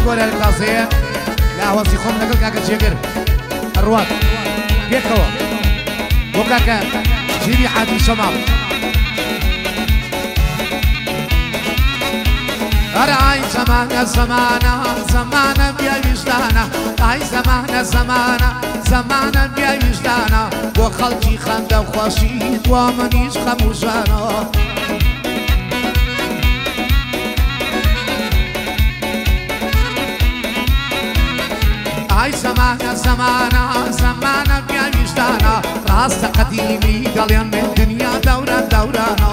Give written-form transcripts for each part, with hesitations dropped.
گۆرانی تازەیە لە ئاوازی خۆم لەگەڵ کاکە جێگر ئەڕوات پێکەوە بۆ کاکە ژیری حاجی شەماڵ. ئەرای زەمانە زەمانە زەمانە بیاویژدانە ئای زەمانە زەمانە زەمانە بیاویژدانە بۆ خەڵکی خەندە خۆشی دوا منیش خەموژانە. ئای زەمانە زەمانە زەمانە بیاویژدانە ڕاستە قەدیمی دەڵێن من دنیا دەوران دەورانە.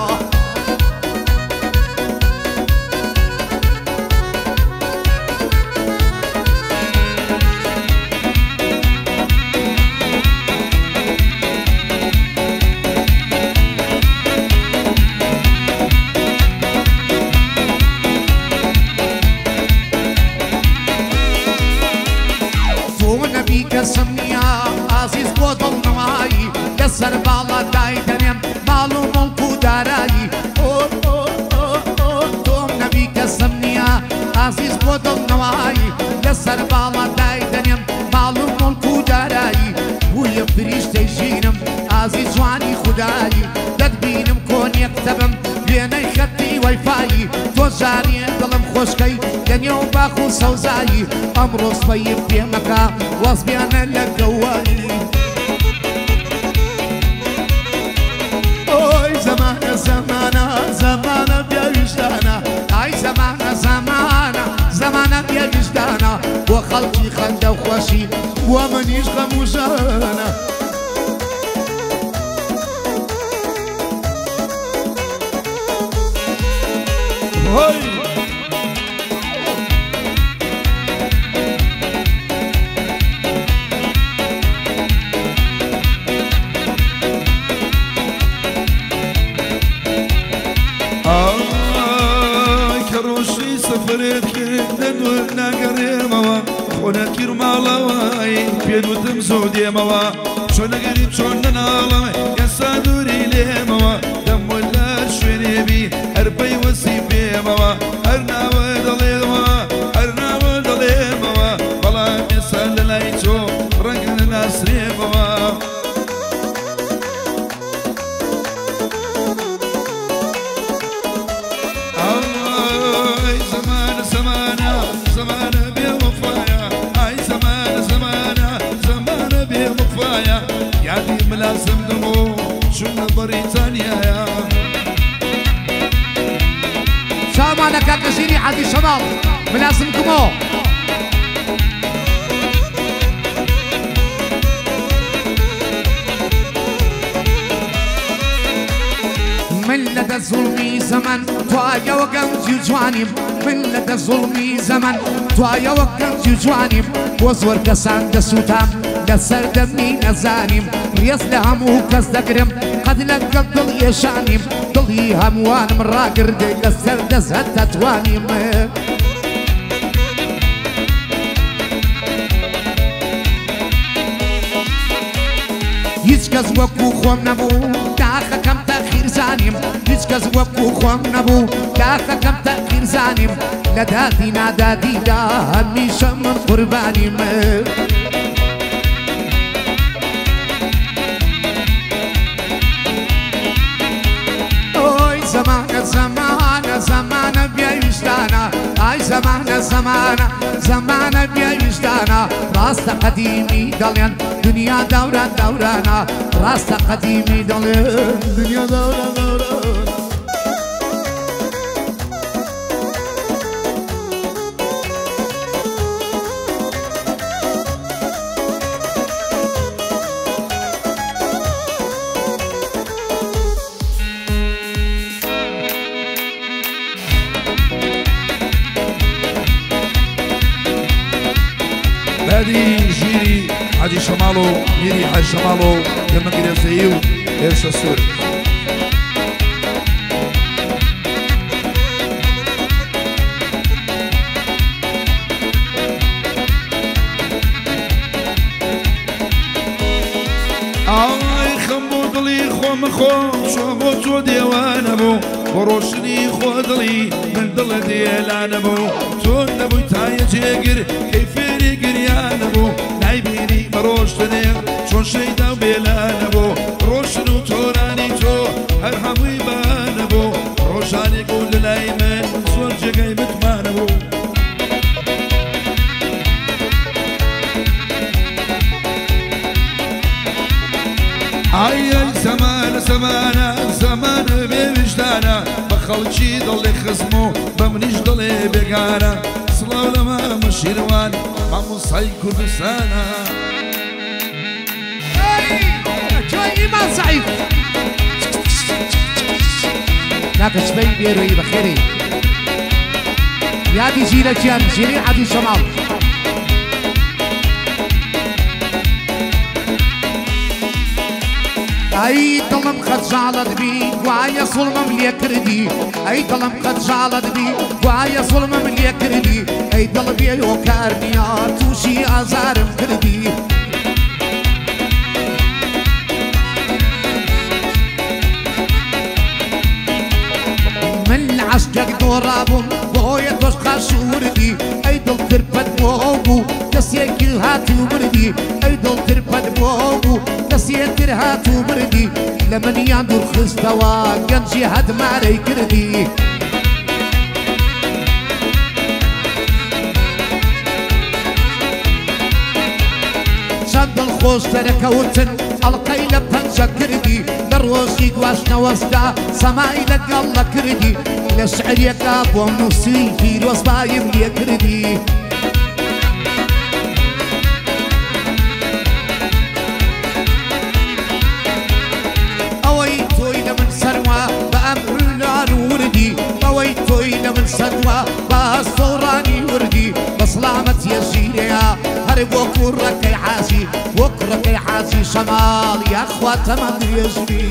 کەسم نییە ئازیز بۆ دڵنەوایی لەسەر باڵا دایدەنێم ماڵ و مڵک و دارایی. تۆم نەبی کەسم نییە ئازیز بۆ دڵنەوایی لەسەر باڵا دایدەنێم ماڵ و مڵک و دارایی. بوویە فریشتەی ژینم ئازیز جوانی خودایی دەتبینم کۆنیەک دەبم وێنەی خەتی وەیفایی. تۆ جاریە دڵم خۆشکەی لەنێو باخ و سەوزایی ئەمڕۆ سپەیم پێمەکە وەزبیانە لە گەوایی. ئۆی زەمانە زەمانە زەمانە بیاویژدانە ئای زەمانە زەمانە زەمانە بیاویژدانە بۆ خەڵکی خەندە و خۆشی بۆ منیش خەموژانە. هۆی کە ڕۆژی سەفەرت کرد لە ناگەڕێمەوە خۆنە تیر ماڵەوەی پێدوتم زۆ دێمەوە چۆن نەگەری چۆن نەناڵم ئێستا دووری لێمەوە دەم لە شوێنێبی هەر پەیوەستی پێمەوە هەر ناوە دەڵێمەوە هەر ناوە دەڵێمەوە بەڵام ئێستا لە لای تۆ ڕەنگە نەناسرێمەوە. ئای زەمانە زەمانە زەمانە بێوەفایە ئای زەمانە زەمانە زەمانە بێوەفایە یادی ملازم دەمۆ چوونە بەریتانیایە. چاومانە کاکە ژیری حاجی شەماڵ ملازم کمۆ. من لە زوڵمی زەمەن توایەوە گەنجی و جوانیم من لە زوڵمی زەمەن توایەوە گەنجی و جوانیم بۆ زۆر کەسان دەسووتام لەسەر دەمی نەزانیم ڕێز لە هەموو کەس دەگرم قەد لەگەڵ دڵ ئێشانیم دڵی هەمووانم ڕاگردێ لەسەر دەست هەتا توانیم. هیچ کەس وەکوو خۆم نەبوو داخەکەم تەخیر زانیم هیچ کەس وەکوو خۆم نەبوو داخەکەم تەخیر زانیم لە دادی نادادیدا هەمیشە من قوربانیم. ئۆی زەمانە زەمانە زەمانە بیاویژدانە ئای زەمانە زەمانە زەمانە بیاویژدانە ڕاستە قەدیمی دەڵێن دنیا دەوران دەورانە ڕاستە قەدیمی دەڵێن دنیا دەوران دەورانە. بادی ژیری حاجی شەماڵ و میری حاجی شەماڵ و دەمەگرێزەیی و هێرشە سوور. ئای خەم بۆ دڵی خۆم خۆم چۆن بۆ تۆ دێوانە بوو بۆ ڕۆشنی خۆ دڵی من دڵە دێلانە بوو تۆ نەبووی تایە جێگر کەی فێری گریانە بوو نایبینی بە ڕۆشتنێ چۆن شەیدا و بێلانە بوو ڕۆشن و تۆرانی تۆ هەر هەمووی بانە بوو ڕۆژانێک بوو لە لای من زۆر جێگەی متمانە بوو. ئای ئەی زەمانە زەمانە زەمانە بێ ویژدانە بە خەڵکی دڵێ خزم و بە منیش دڵێ بێگانە سڵاو لە مامە شیروان مامۆستای کوردستانە. ئیمان زەعیف کاکە سبەی بێرۆیی بەخێرێ یادی ژیرەکیان ژیری عەدی شەماڵ. ئەی دڵم خەجاڵەت بی گوایە زوڵمم لێ کردی ئەی دڵم خەجاڵەت بی گوایە زوڵمم لێ کردی ئەی دڵ بێ هۆکار نییە تووشی ئازارم کردی. من عەشقێک دۆڕابووم بۆیە تۆش خاشووردی ئەی دڵ ترپەت بۆ بوو کەسێکی هات و بردی ئەی دڵ ترپەت بۆ بوو کەسێتر هات و بردی لە منیان دوورخستەوە گەنجی هەدمارەی کردی. چەند دڵخۆش دەرەکەوتن ئەڵقەی لە پەنجە کردی لە ڕۆژی گواستنەوەستا سەمای لەگەڵ لە کردی لە شعرێکا بۆم نووسی پیرۆزبایم لێ کردی. ئەوەی تۆی لە من سەروا بە ئەمر لار وردی ئەوەی تۆی لە من سەروا بە سۆڕانی وردی بە سڵامەتیە ژیرەیە هەر بۆ کوڕەکەی حاجی بۆ کوڕەکەی حاجی شەماڵ یاخوا تەمەن درێژ بی.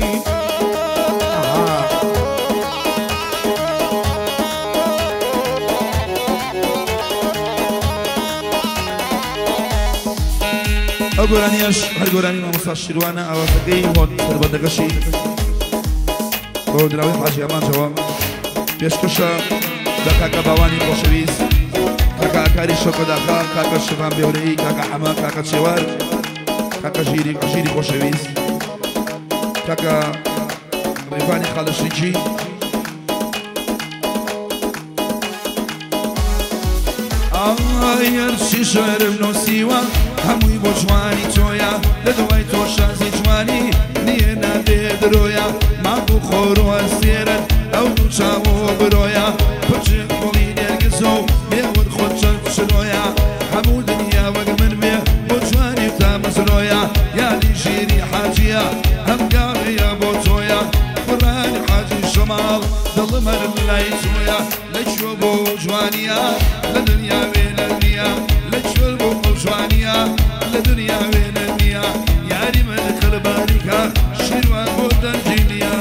ئەو گۆرانیەش هەر گۆرانی مامۆستا شیروانە ئاوازەکەی هۆن سەربەندەکەشی بۆ دراوی حاجی ئەمانجەوە پێشکەشە بە کاکە باوانی خۆشەویست کاکە ئاکاری شەوکەداخا کاکە شڤان بێورەیی کاکە حەمە کاکە چێوار کاکە ژیری خۆشەویست کاکە ڕێڤانی خاڵەشریکی. ئای هەرچی شعرم نووسیوە هەمووی بۆ جوانی تۆیە لە دوای تۆ شازی جوانی نییە نابێ درۆیە مانگ و خۆر و ئەستێرەت ئەو دوو چاو و برۆیە پرچێک گوڵی نێرگزۆ و مێوت خۆت چەند چرۆیە هەموو دنیا وەک من بێ بۆ جوانی تامەزرۆیە یادی ژیری حاجیە هەم گاڕێیە بۆ تۆیە کوڕانی حاجی شەماڵ دڵم هەر لای تۆیە لەکوێ بۆ جوانیە لە دنیا وێنە نییە لەکوێ بۆ جوانیە لە دنیا وێنە نییە یاری من قەربانیکە شیروان بۆ دەنگی نییە.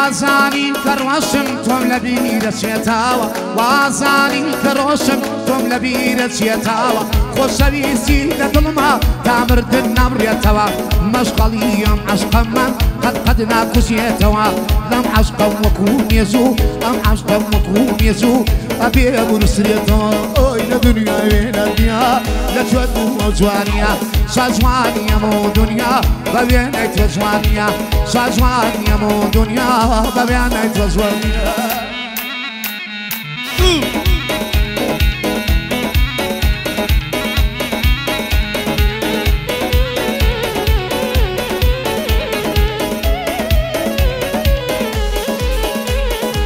وازانین کە ڕۆشم تۆم لە بیرە چێتاوە وازانین کە ڕۆشم تۆم لە بیرە چێتاوە خۆشەویستی لە دڵما تا مردن نامڕێتەوە مەشغەڵی ئەم عەشقەمە قەت قەت ناکوژێتەوە لەم عەشقەم وەکوو مێژوو ئەم عەشقەم وەکوو مێژوو ئەبێ بنووسرێتەوە ئۆی لە دنیا وێنە نییە لە کوێ بوو جوانیە شاجوانیەم و دنیا بە وێنەی تۆ جوانیە شاجوانیەم و دنیا بە وێنەی تۆ جوانیە.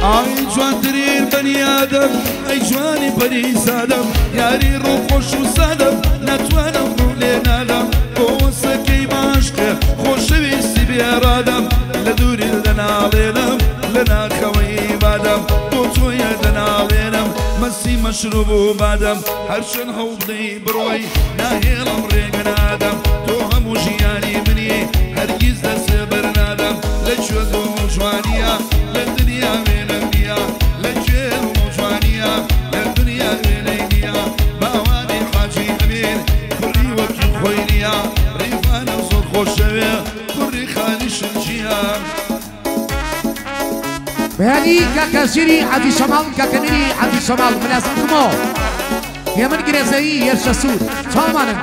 ئای جوانترین بەنی ئادەم ئەی جوانی پەری سادەم یاری ڕووخۆش و سادەم ناتوانم ڕوو لێ نادەم بۆ وەسەکەی باشکە خۆشەویستی بێڕادەم لە دووری دەناڵێنم لە ناخەوەی بادەم بۆ تۆیە دەناڵێنم مەسی مەشروب و بادەم هەرچەند هەوڵدەی بڕۆی ناهێڵم ڕێگە نادەم تۆ هەموو ژیانی منی هەرگیز دەست بەرنادەم لەکوێ بۆ جوانیە لە دنیا وێنە بەیانی کاکە ژیری حەجی شەماڵ کاکە میری حەجی شەماڵ ملازم خمۆ هێمن گرێزەیی هێرشە سوور چاومانن.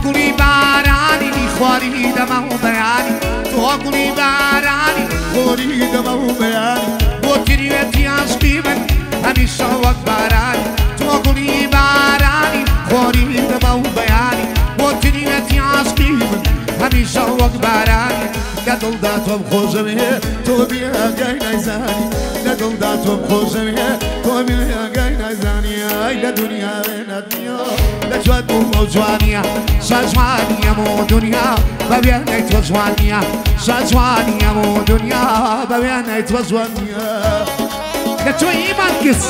گوڵی بارانی خواری دەمە و بەیانی تۆ گوڵی بارانی خۆری دەمە و بەیانی بۆ تریوێتی عاشقی من هەمیشە وەک بارانی تۆ گوڵی بارانی خۆری دەمە و بەیانی بۆ تریوێتی عاشقی من هەمیشە وەک بارانی لە دڵدا تۆم خۆشەوێ تۆ بێئاگای نایزانی لە دڵدا تۆم خۆشەوێ تۆ بێئاگای نایزانی ئای لە دنیا وێنەت نییە لە جوان بوو ئەو جوانیە شاجوانیەم و دنیا بە وێنەی تۆ جوان نییە شاجوانیەم و دنیا بە وێنەی تۆ جوان نییە لە تۆ ئیمان کس.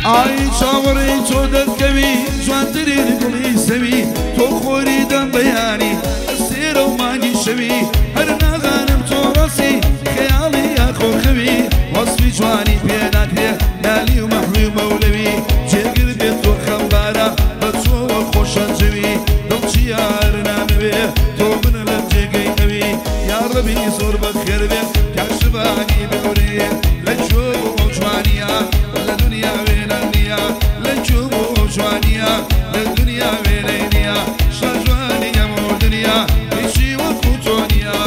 ئای چاوەڕێی تۆ دەرکەوی جوانترین گوڵی سەوی تۆ خۆری دەم بەیانی ئەسێرە و مانگی شەوی هەر نازانم تۆ ڕەسی خەیاڵی یاخۆ خەوی وەسفی جوانی پێ ناکرێ نالی و مەحوی و مەولەوی جێگر بێت تۆ خەمبارە بە تۆوە خۆشە جەوی دڵ چییە هەر نامەوێ تۆ من لەم جێگەی ئەوی یا ڕەبی زۆر بەخێر بێ کاشبانی بگورێ لە کوێ بۆ ئەو جوانیە لە دنیا وێنە نییە لە کوێ بۆ ئەو جوانیە لە دنیا وێنەی نییە شاجوانی ئەمە دنیا هیچی وەکو تۆ نییە.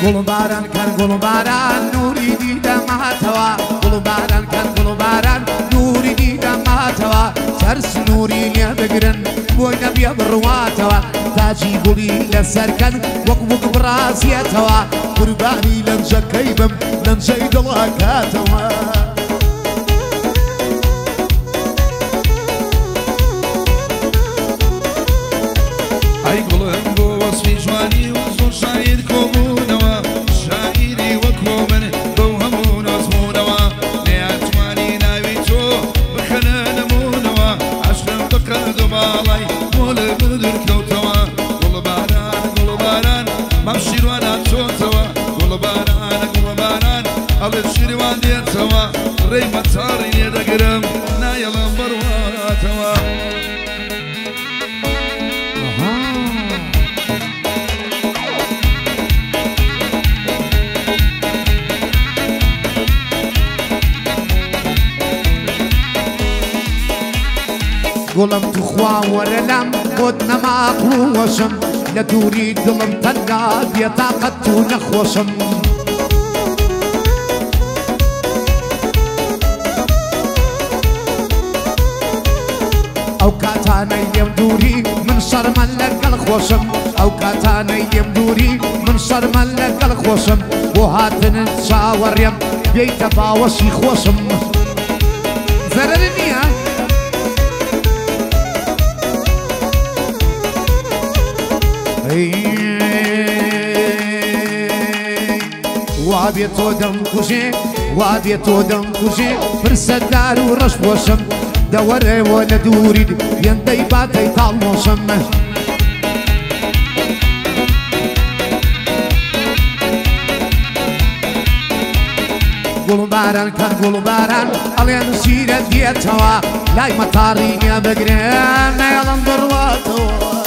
گوڵباران کەر گوڵباران نوری دیدەماتەوە گوڵباران کەر گوڵباران نوری دیدەماتەوە سەر سنووری لێ بگرن بۆی نەبیە بڕواتەوە تاجی گوڵی لەسەرکەن وەک وەک بڕازیەتەوە قوربانی لەنجەکەی بم لەنجەی دڵاکاتەوە. ئەی گوڵم بۆ وەسفی جوانی و زۆر شاعیر کۆبوونەوە شاعیری وەکۆ من بەو هەموو نازبوونەوە نەیانتوانی ناوی تۆ بخەنە نموونەوە عەشقم بەقەد و باڵای بۆ لە من دوورکەوتەوە گوڵباران گوڵباران مام شیروانە چۆتەوە گوڵباران گوڵباران ئەڵێ شیروان دێتەوە ڕێی مەتاڕی لێ دەگرم نایەڵم بڕواتەوە. گوڵم توخوا وەرە لام بۆت نەماقوەشم لە دووری دڵم تەنگا بێتاقەت و نەخۆشم. ئەو کاتانەی لێم دووری من شەرمە لەگەڵ خۆشم ئەو کاتانەی لێم دووری من شەرمە لەگەڵ خۆشم بۆ هاتنت چاوەڕێم بێیتە باوەشی خۆشم. زەرەر نییە؟ وا بێ تۆ دەمکوژێ وا بێ تۆ دەمکوژێ پرسەدار و ڕەش بۆشم دەوەرەوە لە دووریت هێندەی باتەی تاڵمۆشم. گوڵباران کەن گوڵباران ئەڵێن ژیرە دێتەوە لای مەتاڕی نییە بگرێن نایەڵم بڕواتەوە.